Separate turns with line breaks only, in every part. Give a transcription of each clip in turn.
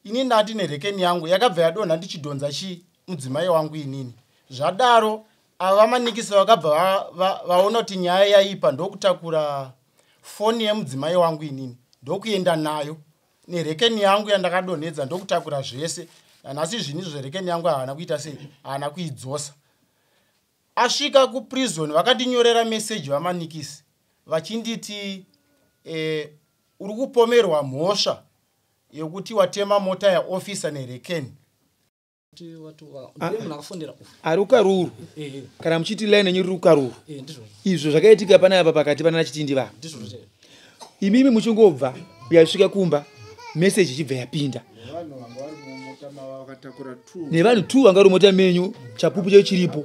Ini ndati nerekeni yangu yakabva yadonha ndichidhonza chi mudzimai wangu inini. Zvadaro ava vamanikisi vakabva vaona kuti nyaya yaipa, ndokutakura foni yemudzimai wangu inini ndokuenda nayo nerekeni yangu yandakadonhedza, ndokutakura zvese. Nanhasi zvinhu izvo zverekeni yangu haana kuita sei, haana kuidzosa. Asvika kuprison vakandinyorera meseji vamanikisi vachinditi uri kupomerwa mhosva yekuti watema mota yaofisa nerekeni.
Ari kukaruru kana muchiti line yenyu riri kukaruru, izvo zvakaitika panapa pakati pana Chitindi va imimi muchingobva yasvika kumba meseji ichibva yapinda nevanhu 2 vanga vari mumota menyu, chapupu chacho chiripo.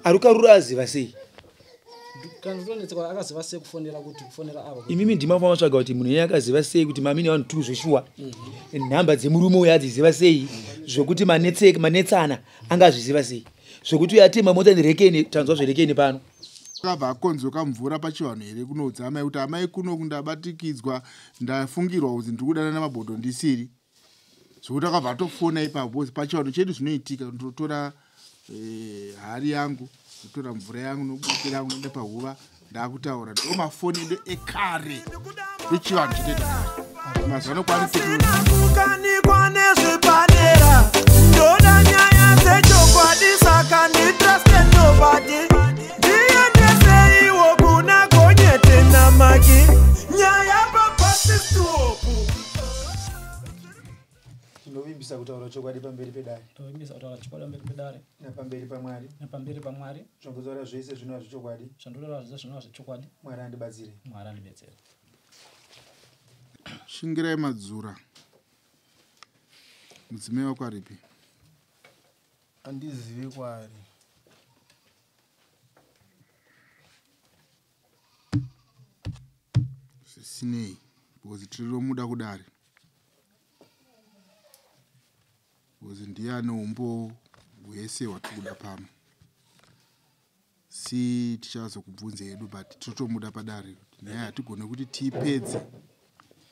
Ari kukaruru aziva sei? Imimi ndima matsvaga kuti munhu iye akaziva sei kuti mamine vanhu 2 zveshuwa, nhamba dzemurume uyo adziziva sei, zvokuti manetsana angazviziva sei, zvokuti uyo atema mota nerekeni, tanzwa zverekeni pano.
Akabva akonzoka mvura pachivanhu here kunoudza amai kuti amai kuno ndabatikidzwa, ndafungirwa kuti ndiri kudanana mabhodho ndisiri. Zvokuti akabva atofona ipapo pachivanhu chedu zvinoitika, ndotora hari yangu, ndotora mvura yangu nobuke rangu noenda pahuva, ndakutaura. Ndo mafoni edu ekare ndochivanhu chete takare. Mazuva ano kwani
kukanikwa nezvepadera, ndoda nyaya dzechokwadi saka nditraste nobody. Ndiendeseiwo kuna Gonyete naMaki, nyaya papasistopu.
Tinovimbisa kutaura chokwadi pamberi pedare.
Tinovimbisa kutaura chokwadi pamberi pedare.
Napamberi paMwari.
Napamberi paMwari.
Zvandotaura zvese zvinova zvechokwadi.
Zvandotaura zvese zvinova zvechokwadi.
Mwari andibatsire.
Mwari andibetsere.
Shingirai Madzura. Mudzimai wako aripi?
Andizivi kwaari.
Zvisinei, because tiriromuda kudare. Because ndiye ane umbowo hwese hwatiri kuda pano. Si tichazokubvunza hedu, but totomuda padare. Nyaya hatigone kuti tiipedze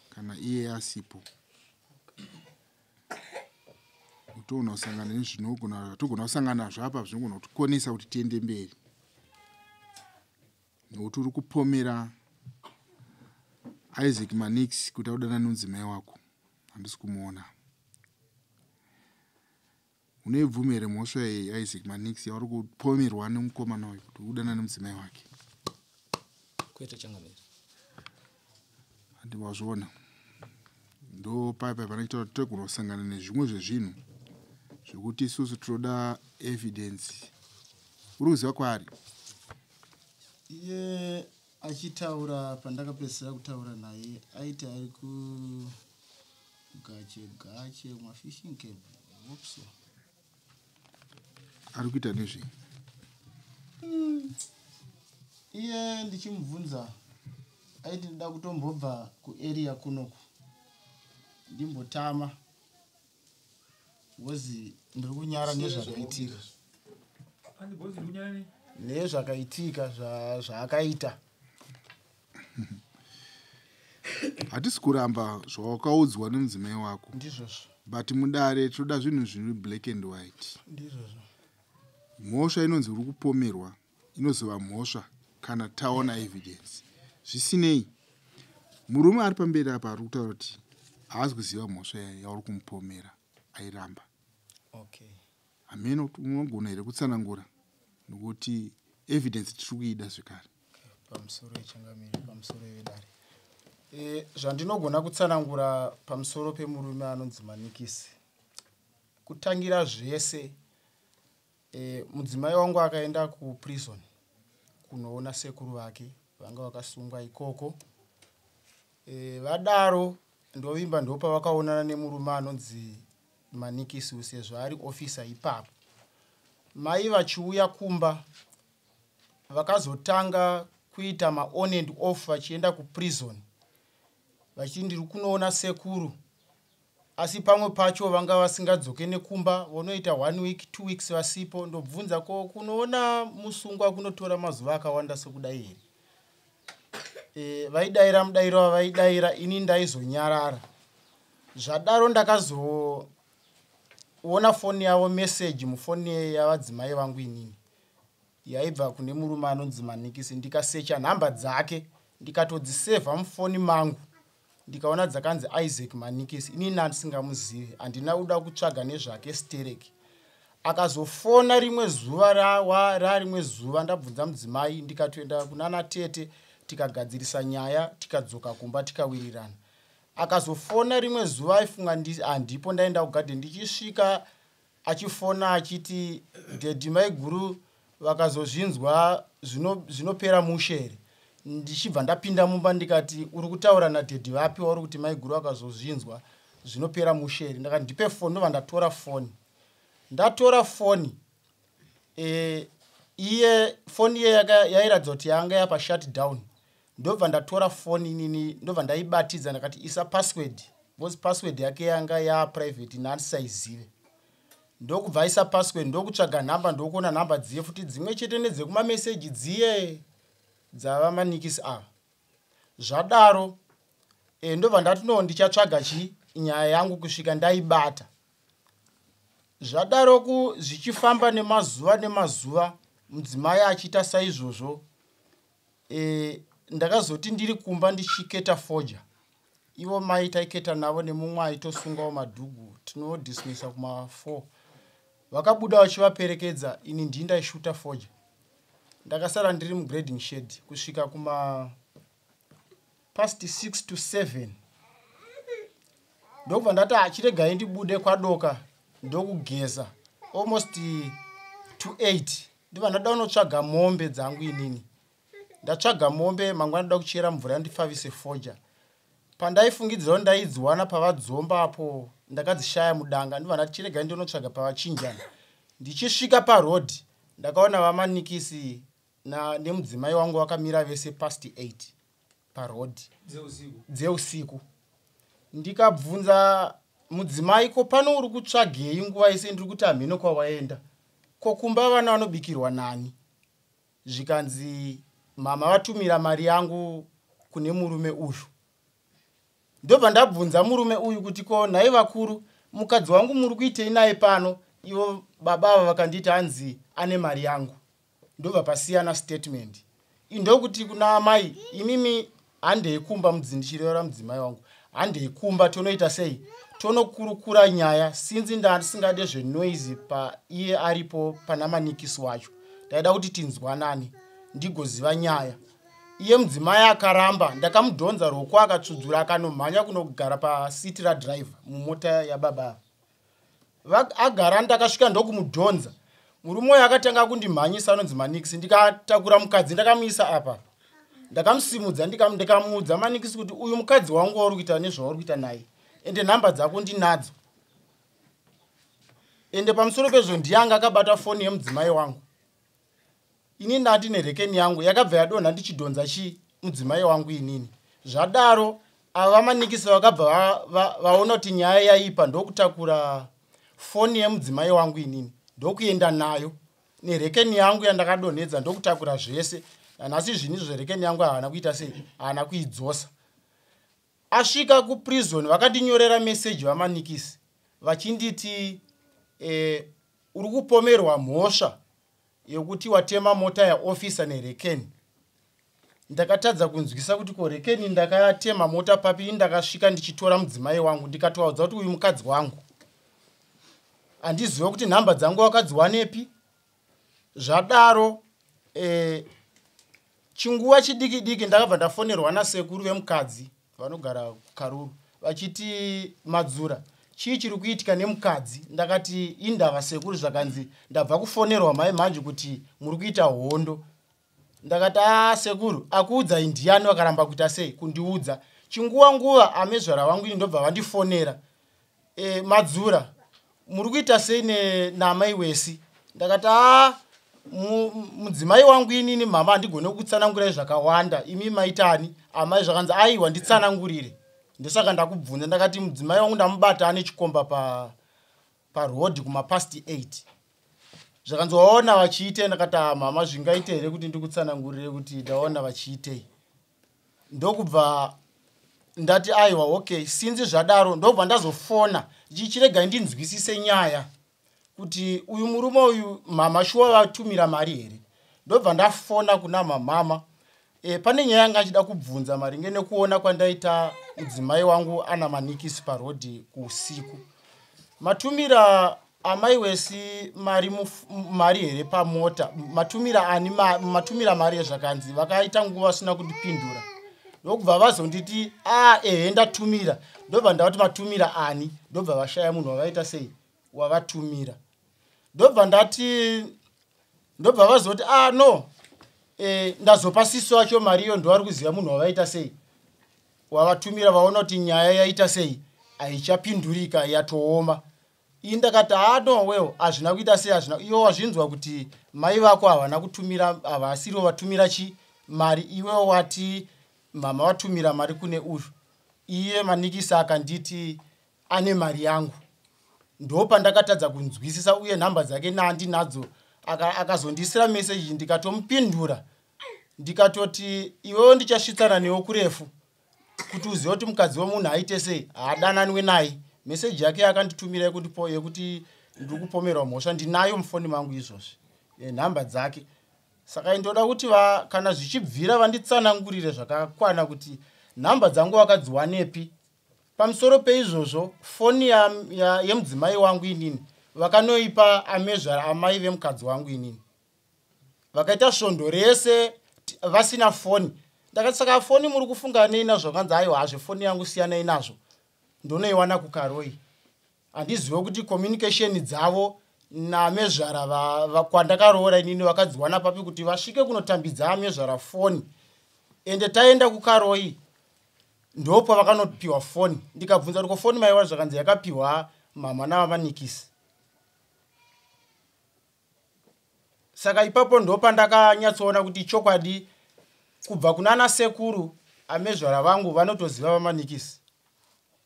kana iye asipo. Toona kusangana nezvinogona, togona kusangana nazvo apa zvinogona kutikonesa kuti tiende mberi. Nekuti uri kupomera Isaac Manix kuti audana nemudzimai wako. Handisi kumuona. Unoibvuma here mhosva iyi Isaac Manix yauri kupomerwa nemukomana uyu kuti udana nemudzimai wake?
Kwete changamire.
Handi wazviona. Ndo paipa panoita kuti togona kusangana nezvimwe zvezvinhu zvekuti isusu tinoda evidence. Uri kuziva kwaari?
Iye achitaura pandakapedzisira kutaura naye aiti ari kugache gache mafishing camp. Hope so.
Ari kuita nezvei?
Iye ndichimubvunza aiti ndida kutombobva kuarea kunoku ndimbotama ngozi ndiri kunyara nezvakaitika. Nezvakaitika zvaakaita.
Hatisi kuramba zvawakaudzwa nemudzimai wako.
Ndizvozvo.
But mudare tinoda zvinhu zviri black and white.
Ndizvozvo.
Mhosva inonzi uri kupomerwa inozova mhosva kana taona evidence. Zvisinei, murume ari pamberi apa ari kutaura kuti haazi kuziva mhosva yauri kumupomera, airamba.
Okay.
Hameno kuti unogona here kutsanangura nokuti evidence tiri kuida zvekare.
Pamusoro yechangamire, pamusoro yedare. Zvandinogona kutsanangura pamusoro pemurume anonzi Manikisi. Kutangira zvese, mudzimai wangu akaenda kuprison kunoona sekuru vake vanga vakasungwa ikoko. Vadaro ndovimba ndopavakaonana nemurume anonzi Manikisi sezvo ari officer ipapo. Mai vachiuya kumba vakazotanga kuita ma on and off vachienda kuprison vachiti ndiri kunoona sekuru, asi pamwe pacho vanga vasingadzoke nekumba, vonoita 1 week 2 weeks vasipo. Ndobvunza ko kunoona musungwa kunotora mazuva akawanda sekudai here? Vaidaira mudairo wavaidaira, ini ndaizonyarara. Zvadaro ndakazoona foni yavo, meseji mufoni yavadzimai vangu inini yaibva kune murume anonzi Manikisi. Ndikasecha nhamba dzake, ndikatodzisevha mufoni mangu, ndikaona dzakanzi Isaac Manikisi. Inini handisingamuzivi, handina kuda kutsvaga nezvake stereki. Akazofona rimwe zuva rarimwe zuva ndabvunza mudzimai, ndikatoenda kunana tete, tikagadzirisa nyaya, tikadzoka kumba, tikawirirana. Akazofona rimwe zuva, aifunga handipo, ndaenda kugadheni. Ndichisvika achifona achiti, "Daddy, maiguru vakazozvinzwa zvinopera mushe here?" Ndichibva ndapinda mumba ndikati, "Uri kutaura nadaddy vapi wauri kuti maiguru vakazozvinzwa zvinopera mushe here?" Ndakati, "Ndipe foni." Ndobva ndatora foni. Ndatora foni, iye foni iye yairatidza kuti yanga yapa shut down. Ndobva ndatora foni inini, ndobva ndaibatidza. Ndakati, "Isa password," because password yake yanga yaprivate, naandisaizive. Ndokubva aisa password, ndokutsvaga nhamba, ndokuona nhamba dziye futi dzimwe chete nedzekumameseji dziye dzava Manikisi ava. Zvadaro ndobva ndati, "No, ndichatsvaga chi nyaya yangu kusvika ndaibata." Zvadaro ku zvichifamba nemazuva nemazuva, mudzimai achiita saizvozvo, ndakazoti ndiri kumba ndichiketa fodya, ivo mai taiketa navo nemumwe aitosungawo madhugu, tinodismisa kuma4, vakabuda vachivaperekedza. Ini ndii ndaishuta fodya, ndakasara ndiri mugrading shed kusvika kuma past 6 to 7. Ndokubva ndati, "Achiregai ndibude, kwadoka." Ndokugeza almost to 8, ndobva ndada kunotsvaga mombe dzangu inini. Ndatsvaga mombe, mangwana ndoda kuchera mvura ndifavise fodya. Pandaifungidzira kuti ndaidziwana pavadzomba apo, ndakadzishaya mudanga. Ndobva ndati, "Chiregai ndinotsvaga pavachinjana." Ndichisvika parodhi, ndakaona vaManikisi nemudzimai wangu vakamira vese past 8 parodhi dzeusiku. Ndikabvunza mudzimai, "Ko pano uri kutsvagei nguva yese?" Ndiri kuti, "Hamhino kwawaenda. Ko kumba vana vanobikirwa nani?" Zvikanzi, "Mama vatumira mari yangu kune murume uyu." Ndobva ndabvunza murume uyu kuti, "Ko nhai vakuru, mukadzi wangu muri kuitei naye pano?" Ivo baba ava vakanditi, "Hanzi ane mari yangu." Ndobva pasiyana statement. Ndokuti kuna amai, "Imimi handei kumba." Ndichirevera mudzimai wangu, "Handei kumba, tonoita sei, tonokurukura nyaya." Sinzi ndandisingade zvenoise paiye aripo pana Manikisi wacho, ndaida kuti tinzwanane ndigoziva nyaya. Iye mudzimai akaramba. Ndakamudhonza roko, akatsudzura, akanomhanya kunogara pasiti radhiraivha mumota yababa agara. Ndakasvika ndokumudhonza. Murume uyo akatanga kundimhanyisa, anonzi Manikisi. Ndikatakura mukadzi, ndakamuisa apa, ndakamusimudza, ndikamuudza Manikisi kuti, "Uyu mukadzi wangu wauri kuita nezvauri kuita naye, ende nhamba dzako ndinadzo. Ende pamusoro pezvo ndiyanga akabata foni yemudzimai wangu. Ini ndandine rekeni yangu, yakabva yadonha ndichidhonza chi mudzimai wangu inini." Zvadaro ava vaManikisi vakabva vaona kuti nyaya yaipa, ndokutakura foni yemudzimai wangu inini, ndokuenda nayo nerekeni yangu yandakadonhedza, ndokutakura zvese. Nanhasi zvinhu izvo zverekeni yangu haana kuita sei, haana kuidzosa. Asvika kuprison, vakandinyorera meseji vaManikisi vachinditi, "Uri kupomerwa mhosva yekuti watema mota yaofisa nerekeni." Ndakatadza kunzwisa kuti ko rekeni ndakatema mota papi? Ini ndakasvika ndichitora mudzimai wangu, ndikatovaudza kuti uyu mukadzi wangu, handizive kuti nhamba dzangu wakadziwanepi. Zvadaro chinguva chidiki diki ndakabva ndafonerwa nasekuru vemukadzi vanogara kuKaruru vachiti, "Madzura, chii chiri kuitika nemukadzi?" Ndakati, "Indava sekuru?" Zvakanzi, "Ndabva kufonerwa mai manje kuti muri kuita hondo." Ndakati, "A sekuru, akuudzai ndiani?" Vakaramba kuita sei, kundiudza. Chinguva nguva amezvara vangu ini ndobva vandifonera, "Madzura, muri kuita sei namai Wesi?" Ndakati, "A mudzimai wangu inini mama, handigone kutsanangurai zvakawanda. Imi maitani amai?" Zvakanzi, "Aiwa, nditsanangurire, ndosaka ndakubvunza." Ndakati, "Mudzimai wangu ndamubata ane chikomba parodhi kumapast 8." Zvakanzi, "Waona vachiitei?" Ndakati, "Ah, mama, zvingaite here kuti ndikutsanangurire kuti ndaona vachiitei?" Ndokubva Ndati aiwa, okay, sinzi zvadaro ndobva ndazofona chichiregai ndinzwisise nyaya kuti uyu murume uyu mama shuwa vatumira mari here. Ndobva ndafona kuna mamama. Pane nyaya yanga achida kubvunza maringe nekuona kwandaita mudzimai wangu ana Manikisi parodhi kuusiku. Matumira amai wesi mari, mari here pamota? Matumira ani matumira mari? Zvakanzi vakaita nguva vasina kundipindura, ndokubva vazonditi a ehe, ndatumira. Ndobva ndavati matumira ani? Ndobva vashaya munhu wavaita sei wavatumira. Ndobva ndati, ndobva vazoti a no, ndazopa siso wacho mari iyo, ndovari kuziva munhu wavaita sei wavatumira. Vaona kuti nyaya yaita sei, haichapindurika, yatooma. Ini ndakati ha no, well, hazvina kuita sei, hazvina. Iwe wazvinzwa kuti mai vako havana kutumira, havasiriwo vatumira chi mari. Iwe wati mama vatumira mari kune uyu, iye Manikisa akanditi ane mari yangu. Ndopandakatadza kunzwisisa, uye nhamba dzake naandinadzo. Akazondisira meseji, ndikatomupindura ndikatoti iwewo ndichasvitsana newo kurefu kuti uzive kuti mukadzi wemunhu aite sei, haadananwe naye. Meseji yake yakanditumira yekuti ndiri kupomerwa mhosva ndinayo mufoni mangu izvozvi, nhamba dzake. Saka ndoda kuti kana zvichibvira vanditsanangurire zvakakwana kuti nhamba dzangu vakadziwanepi. Pamusoro peizvozvo, foni yemudzimai wangu inini vakanoipa amezvara amai vemukadzi wangu inini. Vakaita svondo rese vasina foni. Ndakati saka foni muri kufunga nei nazvo? Kanzi aiwa, hazve foni yangu siyanai nazvo, ndonoiwana kuKaroi. Handizive kuti communication dzavo namezvara kwandakaroora inini vakadziwana papi kuti vasvike kunotambidza amezvara foni. Ende taenda kuKaroi ndopa vakanopiwa foni. Ndikabvunza kuti ko foni maiwa? Zvakanzi yakapiwa mama navaManikisi. Saka ipapo ndopandakanyatsoona kuti chokwadi kubva kunana sekuru amezvara vangu vanotoziva vaManikisi,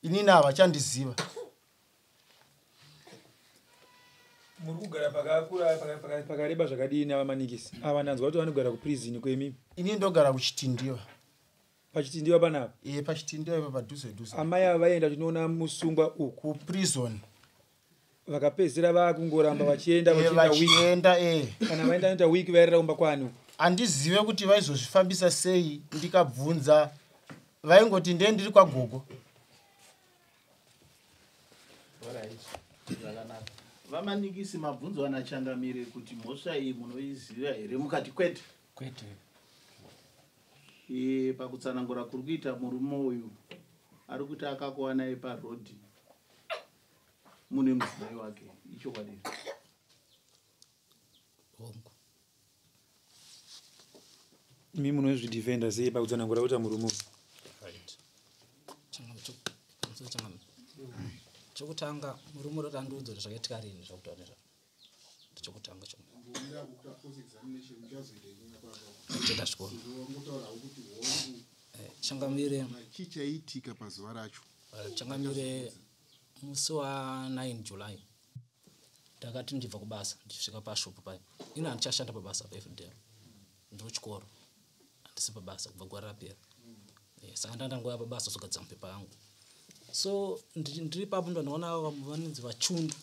inini havachandiziva.
Muri kugara pakakura pakareba zvakadini avaManikisi ava? Ndanzwa kuti vanogara kuprison kwemi.
Inini ndogara kuChitindiwa.
PaChitindiwa panapa?
E, paChitindiwa ipa padhuze dhuze.
Amai ava vaenda chinoona musungwa uku?
Kuprison.
Vakapedzisira vakungoramba vachienda? Vachienda week?
Vachienda, e.
Kana vaenda noita week, vairara kumba kwani uku?
Handizive kuti vaizozvifambisa sei. Ndikabvunza vaingoti ndee ndiri kwagogo.
Alright, zvakanaka. VaManikisi, mabvunzo anachangamire kuti mhosva iyi munoiziva here, mukati kwete?
Kwete.
Pakutsanangura kuri kuita murume uyu, ari kuti akakuwanai parodhi mune mudzimai wake. Ichokwadi here?
Hongu.
Imi munozvidefenda sei pakutsanangura kuita murume uyu?
Right, changamire, changamire, chokutanga murume uri andiudza kuti zvakaitika rini zvakutaura nezvazvo. Ndechokutanga cho tenda zvikoro. Changamire.
Chii chaiitika pazuva racho?
Changamire, musi wa9 July ndakati ndibva kubasa, ndichisvika pashopu pai. Ini handichashanda pabasa paeveryday, ndiri kuchikoro, handisi pabasa kubva gore rapera. Saka ndandangouya pabasa kuzogadzira mapepa angu. So ndiri ipapo ndonaona vamwe vanonzi vaChundu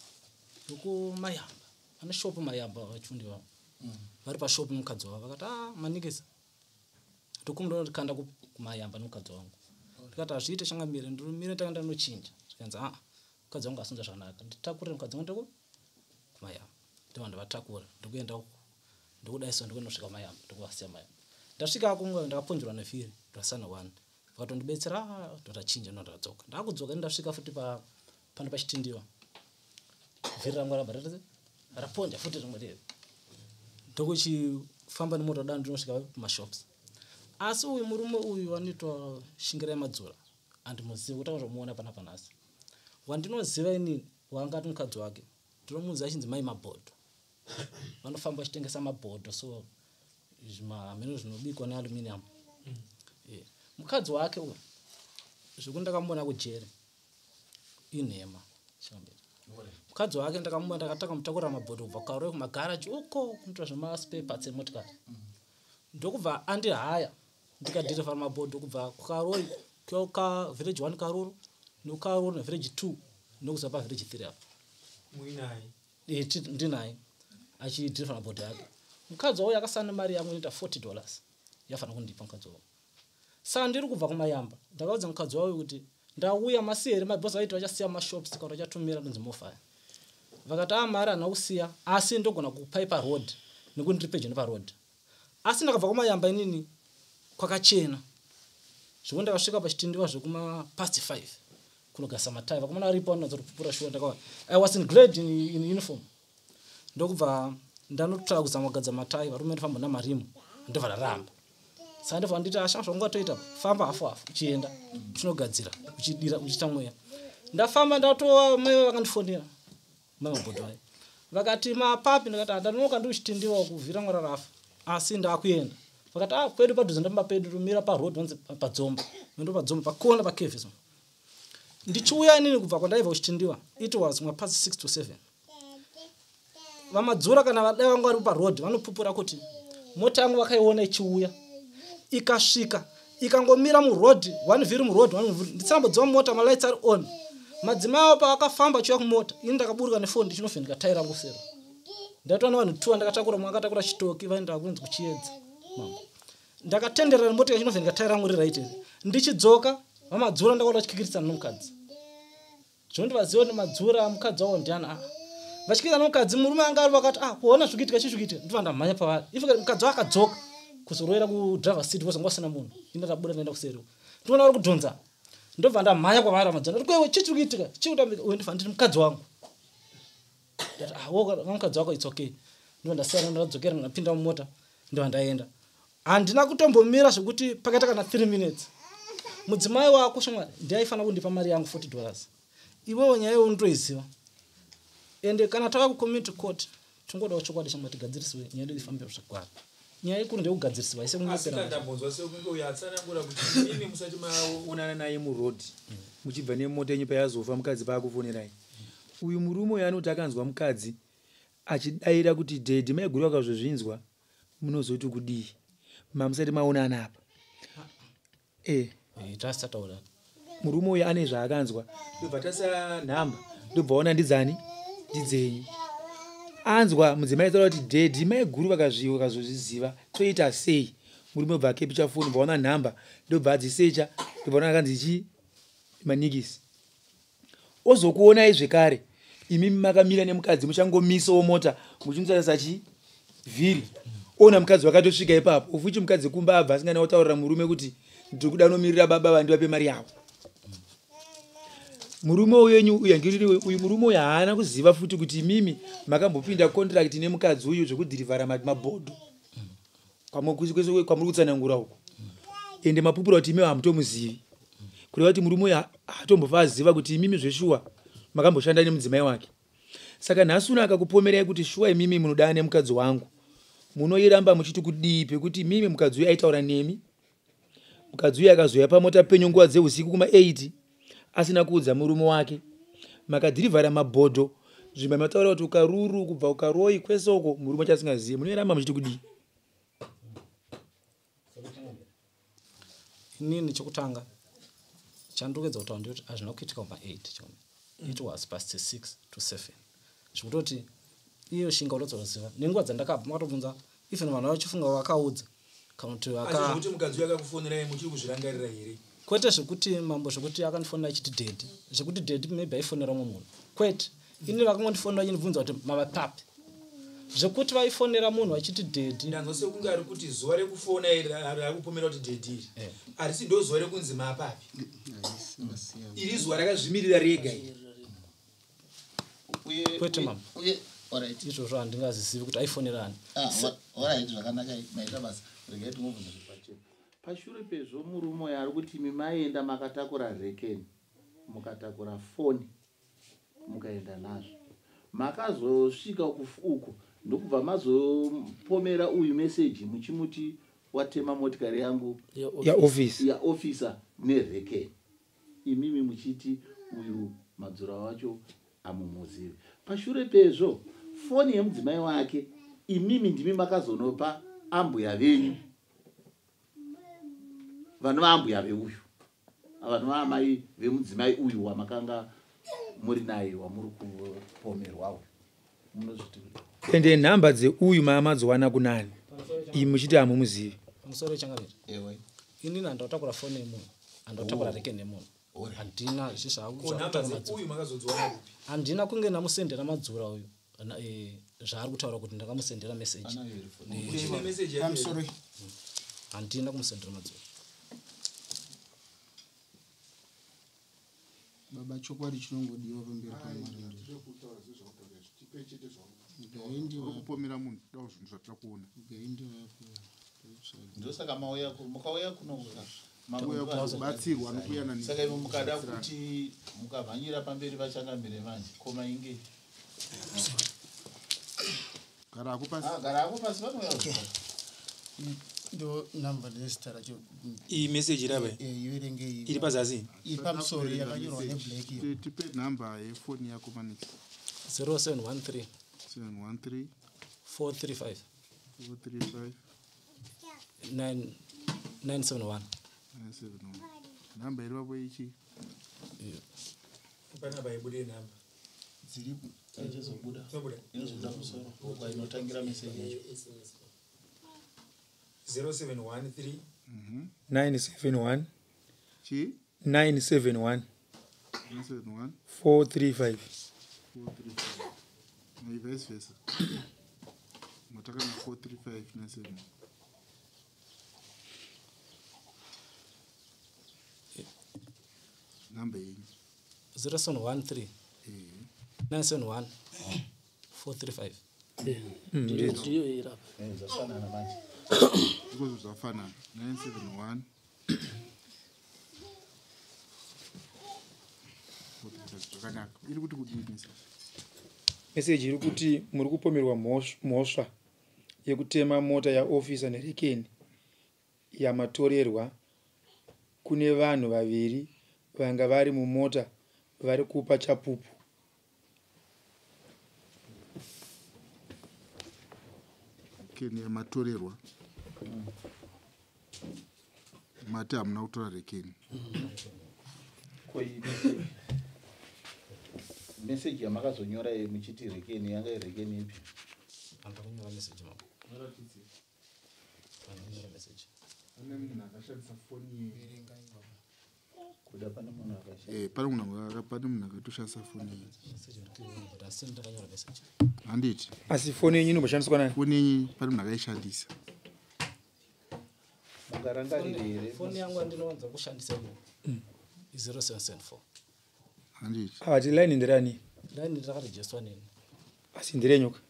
vekuMayamba, vane shopu Mayamba. VaChundu ivavo vari pashopu nemukadzi wavo. Vakati, "A Manikisa, ndokumundokanda kuMayamba nemukadzi wangu." Ndikati, "Hazviite changamire, ndimire tanga ndanochinja." Zvikanzi, "Aa, mukadzi wangu asinza zvakanaka, nditakurire mukadzi wangu ndiko kuMayamba." Ndobva ndavatakura, ndikuenda uko, ndikudai so, ndikunosvika kuMayamba, ndikuvasiya Mayamba. Ndasvika kunge ndakaponjerwa nevhiri, ndasana one, vakatondibetsera. "Ah, ndotachinja." Ndo ndadzoka, ndakudzoka ndasvika futi pano paChitindiwa, vhiri rangu rabva ratese raponja futi rimwe riri. Ndokuchifamba nemota dano, ndinosvika kumashops. Asi uyu murume uyu anoitwa Shingirai Madzura handimuzivi, kutanga zvomuona panapa nhasi. Wandinoziva inini wangati mukadzi wake ndinomuziva achinzi Mai Mabhodho, vanofamba vachitengesa mabhodho, so zvimamhino zvinobikwa nealuminium. Mukadzi wake uyu zvekuti ndakamuona kujere inhema, changamire. Mukadzi wake ndakamuona, ndakatanga mutakurira mabhodho kubva kuKaroi kumagaraji uko kunoitwa zvemaspare parts emotikari. Ndokubva andihaya, ndikadhirivha mabhodho kubva kuKaroi. Kuya ka village 1 Karuru, noKaruru nevillage 2 nokuza pavillage 3 apa.
Muinaye?
Ndinaye achidhirivha mabhodha yake. Mukadzi wauyo akasana nemari yangu inoita $40 yafanira kundipa mukadzi wavo. Saka ndiri kubva kumayamba, ndakaudza mukadzi wauyo kuti ndauya masiya here mabhosi vaiti vachasiya mashops kana vachatumira ndonzi mofaya. Vakati a mari handina kusiya, asi ndogona kukupai paroad nekuti ndiri pedyo neparoad. Asi ndakabva kumayamba inini kwakachena zvekuti ndakasvika pachitindiwa zvekuma past 5 kunogasa matai. Vakomana varipo vanonatsa shuwa, ndakawa I was in grade in uniform, ndokubva ndanotsvaka kuzama kugadza matai. Varume ndifamba namarimu, ndobva ndaramba. Saka ndobva nditi asha, zvangatoita famba hafu hafu uchienda uchinogadzira uchidira uchiita mweya. Ndafamba ndatova mai vakandifonera, mai mabhodho aya, vakati mapapi? Ndikati ndanonoka ndi uchitindiwa kuvhira mwara rafa, asi ndakuenda. Vakati a kwedu padhuze ndamba pedu, tumira paroad vanzi padzomba, ndo padzomba pakona pakevis. Ndichiuya inini kubva kwandaibva kuchitindiwa, it was mapast 6 to 7. Vamadzura kana vadai vanga vari paroad vanopupura kuti mota yangu vakaiona ichiuya, ikasvika ikangomira muroad, one vhiri muroad, one vhiri. Nditsambodziwa mota, malights ari on. Madzimai avo pavakafamba achiuya kumota, ini ndakaburuka nefoni ndichinovheneka tai rangu sero. Ndaitwa nevanhu two, ndakatakura mumwe akatakura chitoki, vaenda kunzi kuchiedza. Mambo, ndakatenderera mota ichinovheneka tai rangu riright here. Ndichidzoka, vamadzura ndakaona vachikikirisana nomukadzi. Zvinondi vaziva kuti madzura mukadzi wavo ndiani. A vachikirana nomukadzi, murume anga ari vakati ah, kuona zviri kuitika, chii zviri kuitika? Ndibva ndamhanya pavari. If mukadzi wavo akadzoka kuzorovera kudriver seat, vozanga vasina munhu. Ini ndabuda ndaenda kuseri, ndinoona vari kudhonza, ndobva ndamhanya kwavari. Amadzura ndati kwewe, chii chiri kuitika? Chii kutambika uyu? Ndibva nditi mukadzi wangu. Ndati ah, wo mukadzi wako, it's okay. Ndobva ndasiyana, ndadzokera, ndapinda mumota, ndobva ndaenda. Handina kutombomira zvekuti pakaita kana 3 minutes. Mudzimai wako shamwari ndiaifanira kundipa mari yangu $40. Iwewo nyaya iwe unotoiziva, ende kana tava kucommunity court tingodawo chokwadi shamwari, tigadzirisiwe nyaya yedu ifambe zvakwana. Nyaya ikuru ndeyekugadzirisiwa ise
Asi
kunyepera.
Ndambonzwa sekunge uyo atsanangura kuti imimi musati maonana naye muroad muchibva nemota yenyu payazofa mukadzi paakufonerai, uyu murume uyu anoti akanzwa mukadzi achidayira kuti daddy maiguru vakazozvinzwa munozoti kudii, mamusati maonana apa e.
Tasataura.
Murume uyu ane zvaakanzwa, ndobva tasa nhamba, ndobva ona ndidzani, ndidzenyu. Anzwa mudzimai taura kuti daddy maiguru vakazozviziva toita sei, murume obva akepicha foni, bva ona nhamba, ndobva adzisecha, ndobva ona akanzi chi manikisi. Ozokuonai zvekare imimi makamira nemukadzi, muchangomisawo mota muchimutarisa chi vhiri, ona mukadzi wakatosvika ipapo, ofuchi mukadzi kumba abva asingana kutaurira murume kuti ndiri kuda nomirira baba vandivape mari yavo. Murume uyenyu uyu angiriri uyu, murume uyu haana kuziva futi kuti imimi makambopinda contract nemukadzi uyu zvekudhirivhara mabhodho kwese kwamuri kutsanangura uku, ende mapupura kuti imi hamutomuzivi, kureva kuti murume uyu haatombofa aziva kuti imimi zveshuwa makamboshanda nemudzimai wake. Saka nhasi uno akakupomerai kuti shuwa imimi munodana nemukadzi wangu, munoiramba muchiti kudii, pekuti imimi mukadzi uyu aitaura nemi, mukadzi uyu akazouya pamota penyu nguva dzeusiku kuma8 asina kuudza murume wake, makadhirivhara mabhodho zvimba, mataura kuti ukaruru kubva ukaroi kwese uko, murume wacho asingazivi, munoiramba muchiti kudii?
Inini chekutanga chandikuedza kutaura ndekuti hazvina kuitika kuma8 chone, it was past 6 to 7, zvekutoti iyo shinga unotsoziva nenguva dzandakabva makatobvunza, even vanhu vachifunga vakaudza kana kuti vaka
Mukadzi uyu akakufonerai muchiri kuzvirangarira here?
Kwete, zvekuti mambo, zvekuti akandifonera achiti daddy, zvekuti daddy maybe aifonera umwe munhu, kwete. Ini vakangondifonera vachindibvunza kuti mava papi, zvekuti vaifonera munhu vachiti daddy.
Ndanzwa sekunge ari kuti zuva rekufona iri rakupomera kuti daddy iri harisi ndo zuva rekunzi mapapi iri, zuva rakazvimirira rega iri.
Kwete, mama.
Uye alright.
Izvozvo handingazizivi kuti aifonerani.
Ah, alright, zvakanaka, maita basa. Regai timubvunza zvepachena. Pashure pezvo murume uyu ari kuti imi maenda makatakura rekeni, mukatakura foni, mukaenda nazvo, makazosvika uku ndokubva mazopomera uyu meseji muchimuti watema motikari yangu
yaofisi.
Yaofisa nerekeni, imimi muchiti uyu madzura wacho amumuzivi. Pashure pezvo foni yemudzimai wake imimi ndimi makazonopa ambuya venyu, vanova ambuya veuyu. Vanova amai vemudzimai uyu wamakanga muri naye wamuri kupomerwa uyu. Munozviti kudii?
Ende nhamba dzeuyu mamadzowana kunani? Imi muchiti hamumuzivi.
Pamusoro changamire.
Ewe.
Inini handakutakura foni yemunhu, handakutakura rekeni yemunhu. Handina zvezvaakutaura madzura.
Makazodziwana kupi?
Handina kunge ndamusendera madzura uyu. Zvaari kutaura kuti ndakamusendera message.
Anayo here foni?
Pamusoro.
Handina kumusendera madzura.
Baba, chokwadi chinongodiwa pamberi paMwari.
Kupomera munhu dao zvinhu zvatira kuona.
Ndosaka mauya mukauya kuno
Mauya kuzobatsirwa nokuyananisa.
Saka imi mukada kuti mukamhanyira pamberi vachangamire manje koma inge
Gara ako pasi.
Ah, gara ako pasi vanouya kuzogara.
Ndo namba nezita racho.
Iyi message iri apa?
Iverenge iyi.
Iri pazasi?
Iri pamusoro yakanyorwa neblack iyo.
Tipe nhamba yefoni yako Manix.
0713
713
435
435
9 971.
971. Nhamba iri papo ichi.
Panapa ibude nhamba.
Dziri
Ichizobuda. Inozobuda musoro. Kwa inotangira message yacho.
0713 971
Chi
971
971
435
435. No, vice versa. Mataka na 435 97. Namba yenyu.
0713 971 435.
Ndiyo iri apa.
Zvafanana manje.
Iko zvafanana. 971 435. Zvakanaka. Iri kuti kudii message?
Meseji iri kuti muri kupomerwa mhosva yekutema mota yaofisa nerekeni yamatorerwa. Kune vanhu vaviri vanga vari mumota vari kupa chapupu.
Rekeni yamatorerwa. Mati hamuna kutora rekeni.
Ko iyi message. Message yamakazonyora iyi muchiti rekeni yanga iri rekeni ipi?
Handina kunyora message mama. Handina kunyora message.
Pane munhu akashandisa foni.
Kuda pane munhu akashandisa.
Pane munhu akatoshandisa foni iyi.
Message ndikuiona but asi ndakanyora message.
Handiti.
Asi foni yenyu inomboshandiswa nani?
Foni yenyu pane munhu akaishandisa.
Mungarangarire here?
Foni yangu andinowanza kushandisa iyo. 0774.
Handiti.
Avati line nderani?
Line rakarejistwa neni.
Asi nderenyu ka?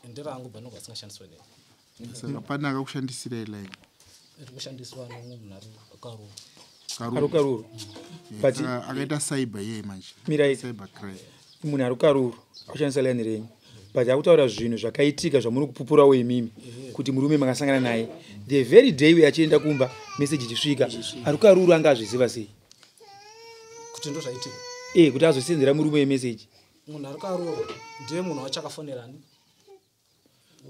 Nderangu but nobva asingashandiswe neni.
Saka pane akakushandisirai line.
Iri kushandiswa nomumwe munhu ari Karuru.
Ari Karuru. But
Saka akaita cyber iye manje.
Mirai.
Cyber crime.
Munhu ari Karuru akushandisa line renyu. But akutaura zvinhu zvakaitika zvamuri kupupurawo imimi kuti murume makasangana naye. The very day uyo achienda kumba message ichisvika, ari Karuru anga azviziva sei?
Kuti ndo zvaitika.
Kuti azosendera murume message.
Munhu ari Karuru ndiye munhu wachakafonerani.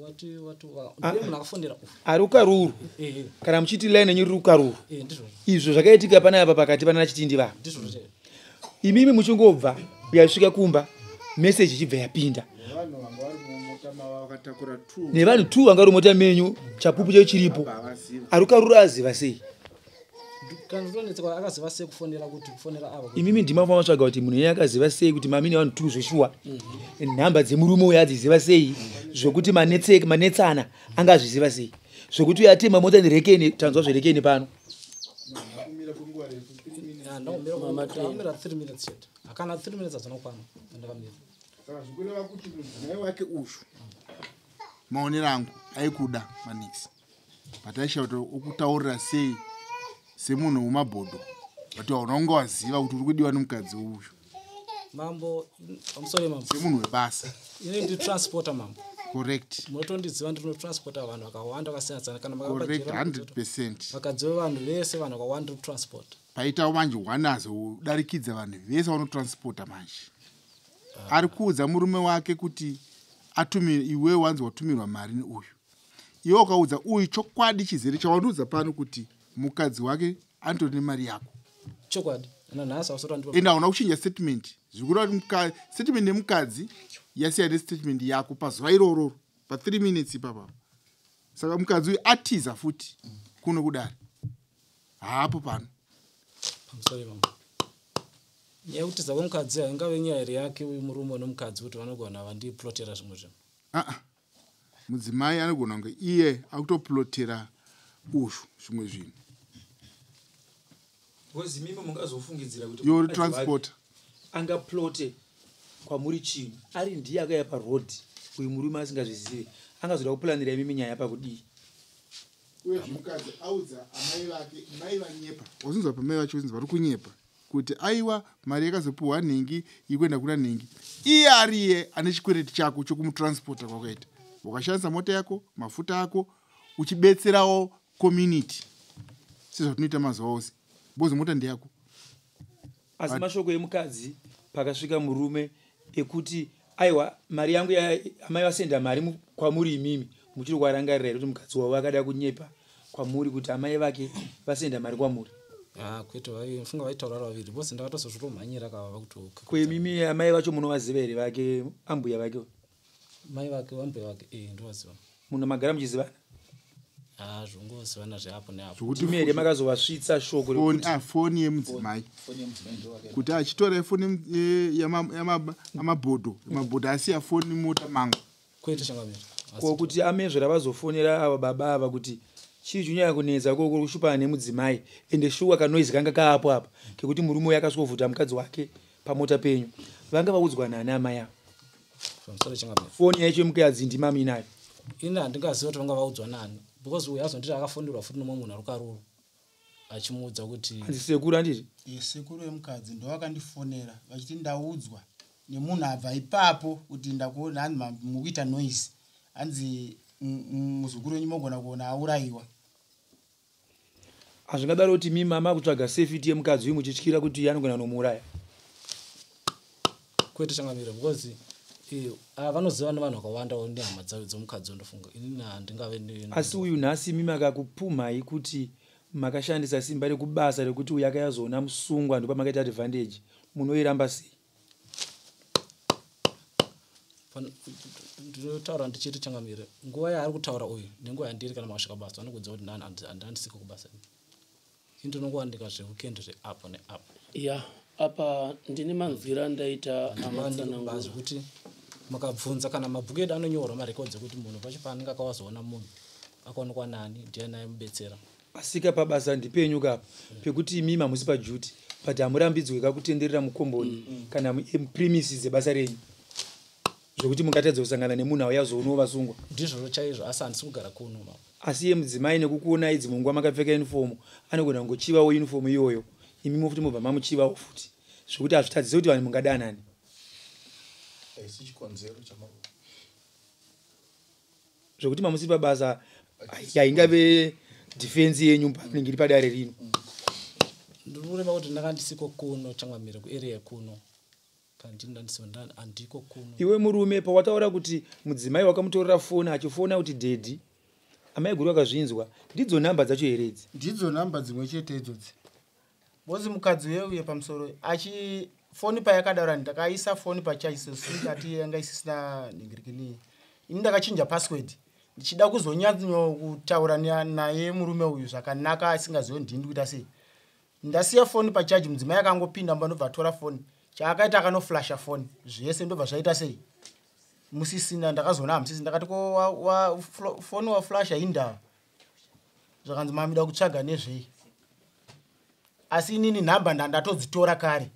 Wati wati ndiye munhu akafonera uyu.
Ari Karuru. Kana muchiti line yenyu riri kuKaruru.
Ndizvo.
Izvo zvakaitika panapa pakati pana Chitindi va.
Ndizvo zvo.
Imimi muchingobva uyasvika kumba message ichibva yapinda.
Vanhu vanga vari mumota mava vakatakura 2.
Nevanhu 2 vanga vari mumota menyu chapupu chacho chiripo. Ari Karuru aziva sei?
Kana ndonetseka akaziva sei kufonera kuti kufonera ava.
Imimi ndima matsvaga kuti munhu iye akaziva sei kuti mamine vanhu 2 zveshuwa. Nhamba dzemurume uyu adziziva sei? Zvokuti manetsana anga azviziva sei? Zvokuti uyu atema mota nerekeni, tanzwa zverekeni pano.
Ndakamira 3 minutes chete. Hakana 3 minutes hadzina kukwana ndakamira.
Saka zvikureva kuti mudzimai wake uyu maonero angu aikuda Manix. But aisha kuti ukutaurira sei semunhu wemabhodho. But hauna kunge waziva kuti uri kudiwa nemukadzi uyu.
Mambo, I'm sorry mambo.
Semunhu webasa.
Ini ndi transporter mambo.
Correct.
Munotondiziva ndinotransporta vanhu vakawanda vakasiyana-siyana kana
Correct,
makapajera
100%.
Vakadzi vevanhu vese vanhu vakawanda transport.
Paita manje one azodarikidza vanhu vese vanotransporta manje. Ari kuudza murume wake kuti atumire iwe wanzi watumirwa mari neuyu. Iwe ukaudza uyu chokwadi chizere chawandiudza pano kuti mukadzi wake anotori nemari yako.
Chokwadi, nanhasi hausati wandipa.
Ende hauna kuchinja statement, zvikureva kuti statement yemukadzi yasiyana nestatement yako pazuva irororo, pa3 minutes ipapapa. Saka mukadzi uyu atiza futi kuno kudare, haapo pano.
Pamusoro ivamo, nyaya yekutiza kwemukadzi haingave nyaya here yake uyu murume nemukadzi, kuti vanogona vandiplotera zvimwe zvinhu?
Aa, mudzimai anogona kunge iye akutoplotera ushu zvimwe zvinhu.
Because imimi mungazofungidzira kuti
Yori
mukadzi wake
transporter
angaplote kwamuri chinhu ari ndiye akauya paroad, uyu murume asingazvizive, angazoda kupulanira imimi nyaya pakudii?
Uye mukadzi audza amai vake, mai vanyepa. Wazinzwa pamai vacho zinzi vari kunyepa kuti aiwa, mari yakazopiwa nhingi ikuenda kuna nhingi. Iye ariye ane chikwereti chako chokumutransporta kwakaita, wakashandisa mota yako, mafuta ako, uchibetserawo community sezvatinoita mazuva ose, because mota ndeyako.
Asi mashoko emukadzi pakasvika murume ekuti aiwa, mari yangu amai vasenda mari kwamuri, imimi muchiri kuarangarira here kuti mukadzi wavo akada kunyepa kwamuri kuti amai vake vasenda mari kwamuri?
Ah, kwete, funga vaitaura vaviri because ndakatozozvitomhanyira kava vakuti
Kwemimi amai vacho munovaziva here, vake ambuya vake?
Mai vake, vambuya vake, e, ndovaziva.
Muno magara muchizivana?
Ah, zvongozivana zveapo neapo.
Zvokuti
Ndimi here makazovasvitsa shoko rekuti
ah, foni yemudzimai
Foni yemudzimai ndo vakaenda.
Kuti achitora foni yamabhodho, mabhodho asiya foni mota mangu?
Kwete, changamira.
Ko kuti amezvera vazofonera ava baba ava kuti chii chinyanya kunetsa koko kushupana nemudzimai, ende shuwa kanoise kanga kaapo apa kekuti murume uyu akasvovhuta mukadzi wake pamota penyu, vanga vaudzwa nani amai ava?
Pamusoro, changamira.
Foni yacho yemukadzi ndimami inayo?
Ini handingaziva kuti vanga vaudzwa nani, because uyu azonditi akafonderwa futi nomumwe munhu ari karuru achimuudza kuti
Hanzi sekuru, handiti?
Sekuru vemukadzi ndovakandifonera vachiti ndaudzwa nemunhu abva ipapo kuti ndakuona, hanzi mukuita noise, hanzi muzukuru wenyu mogona kuona aurayiwa.
Hazvingadaro kuti mimi mama kutsvaga safety yemukadzi uyu muchityira kuti anogona nomuuraya?
Kwete, changamira, because ava vanoziva nevanhu vakawandawo nehama dzomukadzi, ndofunga inini handingave
Asi uyu nhasi mimi akakupumhai kuti makashandisa simba rekubasa rekuti uyu akayazoona musungwa, ndopamakaita advantage, munoiramba sei?
Ndinotaura ndichiti, changamire, nguva yaari kutaura uyu nenguva yandiri, kana makasvika basa vanokudza kuti nani handandisiko kubasa. Ini ndinongowanika zveweekend zveapo neapo.
Ya, apa ndine manzwiro andaita amatsanangura.
Zvekuti makabvunza kana mabhuku edu anonyorwa marekodzi ekuti munhu pacho paanenge akawazoona munhu akaonekwa nani, ndiani aimubetsera.
Asika pabasa ndipenyu kapa pekuti imimi hamusi paduty, but hamurambidzwe kakutenderera mukomboni kana mupremises dzebasa renyu, zvokuti mungatadza kusangana nemunhu auya zoonawo vasungwa?
Ndizvozvo chaizvo, asi handisi kugara kuno ma.
Asi iye mudzimai nekukuonai dzimwe nguva makapfeka uniform, anogona kungochivawo uniform iyoyo, imimi futi mobva mamuchivawo futi, zvokuti hazvitadzise kuti vanhu mungadanani.
Haisi chikonzero chama
Zvokuti mamusi pabasa haingave defense yenyu panenge iri padare rino.
Ndiri kureva kuti ndanga ndisiko kuno, changamire, kuarea kuno kana handiko kuno.
Iwe murume, pawataura kuti mudzimai wakamutorera foni achifona kuti daddy, amai guru vakazvinzwa, ndidzo nhamba dzacho here idzi?
Ndidzo nhamba dzimwe chete idzodzi, because mukadzi weuye pamusoro achi foni payakadaura, ndakaisa foni pachaisosati yanga isisina nhingirikini. Ini ndakachinja password ndichida kuzonyanyo kutaura naye murume uyu zvakanaka, asingazivi ndini kuita sei. Ndasiya foni pacharge, mudzimai akangopinda mba, ndobva atora foni. Chaakaita, akanoflasha foni zvese, ndobva zvaita sei, musisina. Ndakazoona hamusisi. Ndakati ko foni waflasha indava? Zvakanzi mamida kutsvaga nezvei? Asi inini nhamba ndandatodzitora kare.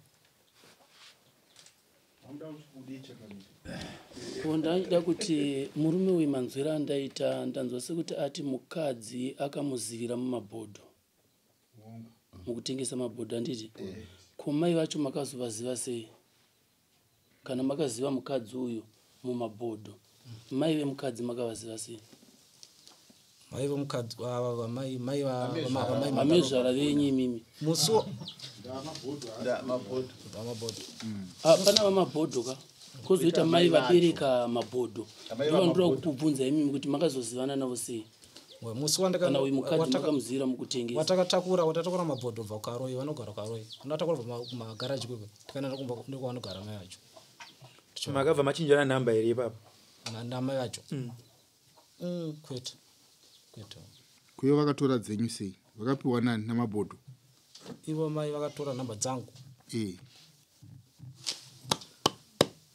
Ko ndaida kuti murume uyu, manzwiro andaita, ndanzwa sekuti ati mukadzi akamuzivira mumabhodho, mukutengesa mabhodho, handiti? Ko mai vacho makazovaziva sei kana makaziva mukadzi uyu mumabhodho? Mai vemukadzi makavaziva sei?
Mai vemukadzi ava, mai mai
Amezvara venyu imimi?
Musi
Mabhodho.
Vamabhodho.
Ah, pana vamabhodho ka, kwozoita mai vabereka mabhodho.
Amai
Ndovandoda
vamabhodho.
kukubvunza imimi kuti makazozivana navo sei?
Musi wandaka
Kana uyu mukadzi
wataka-
makamuzivira mukutengesa.
Watakatakura, watatakura mabhodho bva kuKaroi, vanogara kuKaroi. Ndatakura kubva kumagaraji kwekwe, tikaenda kumba ndokwavanogara mai vacho.
Makabva machinjana nhamba here ipapo?
Namai vacho? Kwete, kwete.
Kuyo vakatora dzenyu sei? Vakapiwa nani, namabhodho?
Ivo mai vakatora nhamba dzangu.